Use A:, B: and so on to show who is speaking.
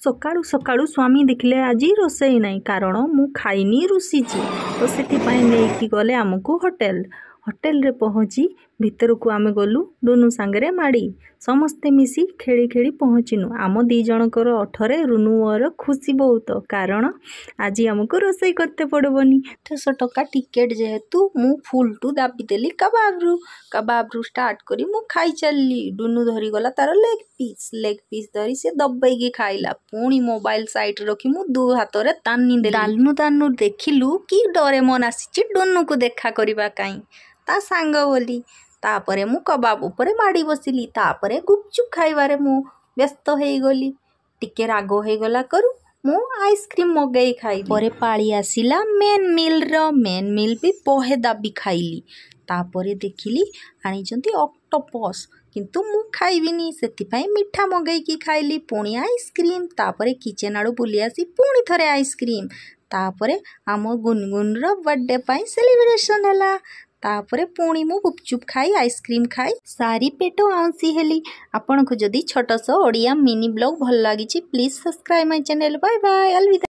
A: ସକାଳୁ ସକାଳୁ ସ୍ୱାମୀ ଦେଖିଲେ ଆଜି ରୋଷେଇ ନାହିଁ, କାରଣ ମୁଁ ଖାଇନି, ରୁଷିଛି। ତ ସେଥିପାଇଁ ନେଇକି ଗଲେ ଆମକୁ ହୋଟେଲ। ହୋଟେଲରେ ପହଞ୍ଚି ଭିତରକୁ ଆମେ ଗଲୁ ଡୁନୁ ସାଙ୍ଗରେ ମାଡ଼ି। ସମସ୍ତେ ମିଶି ଖେଳି ଖେଳି ପହଞ୍ଚିନୁ। ଆମ ଦୁଇ ଜଣଙ୍କର ଅଠରେ ରୁନୁ ମୋର ଖୁସି ବହୁତ, କାରଣ ଆଜି ଆମକୁ ରୋଷେଇ କରତେ ପଡ଼ିବନି। 800 ଟଙ୍କା ଟିକେଟ୍ ଯେହେତୁ, ମୁଁ ଫୁଲଟୁ ଦାବିଦେଲି କବାବରୁ। କବାବରୁ ଷ୍ଟାର୍ଟ କରି ମୁଁ ଖାଇ ଚାଲିଲି। ଡୁନୁ ଧରିଗଲା ତାର ଲେଗ୍ ପିସ୍। ଲେଗ୍ ପିସ୍ ଧରି ସେ ଦବେଇକି ଖାଇଲା। ପୁଣି ମୋବାଇଲ ସାଇଡ଼୍ ରଖି ମୁଁ ଦୁଇ ହାତରେ ତାନି ଦେଲି। ଦାନୁ ଦାନୁ ଦେଖିଲୁ କି ଡୋରେମନ୍ ଆସିଛି ଡୁନୁକୁ ଦେଖା କରିବା ପାଇଁ, ତା ସାଙ୍ଗ ବୋଲି। ତାପରେ ମୁଁ କବାବ ଉପରେ ମାଡ଼ି ବସିଲି। ତାପରେ ଗୁପଚୁପ୍ ଖାଇବାରେ ମୁଁ ବ୍ୟସ୍ତ ହେଇଗଲି। ଟିକେ ରାଗ ହେଇଗଲା କରୁ ମୁଁ ଆଇସ୍କ୍ରିମ୍ ମଗେଇ ଖାଇଲି। ପରେ ପାଳି ଆସିଲା ମେନ୍ ମିଲ୍ର। ମେନ୍ ମିଲ୍ ବି ବହେ ଦାବି ଖାଇଲି। ତାପରେ ଦେଖିଲି ଆଣିଛନ୍ତି ଅକ୍ଟୋପସ୍, କିନ୍ତୁ ମୁଁ ଖାଇବିନି, ସେଥିପାଇଁ ମିଠା ମଗେଇକି ଖାଇଲି। ପୁଣି ଆଇସ୍କ୍ରିମ୍। ତାପରେ କିଚେନ୍ ଆଡ଼ୁ ବୁଲି ଆସି ପୁଣି ଥରେ ଆଇସ୍କ୍ରିମ୍। ତାପରେ ଆମ ଗୁନଗୁନର ବର୍ଥଡ଼େ ପାଇଁ ସେଲିବ୍ରେସନ୍ ହେଲା। ତାପରେ ପୁଣି ମୁଁ ଗୁପଚୁପ୍ ଖାଇ, ଆଇସ୍କ୍ରିମ୍ ଖାଇ ସାରି ପେଟ ଆଉଁସି ହେଲି। ଆପଣଙ୍କୁ ଯଦି ଛୋଟ ସୋ ଓଡ଼ିଆ ମିନି ବ୍ଲଗ୍ ଭଲ ଲାଗିଛି, please subscribe my channel. Bye bye, ଅଲବିଦା।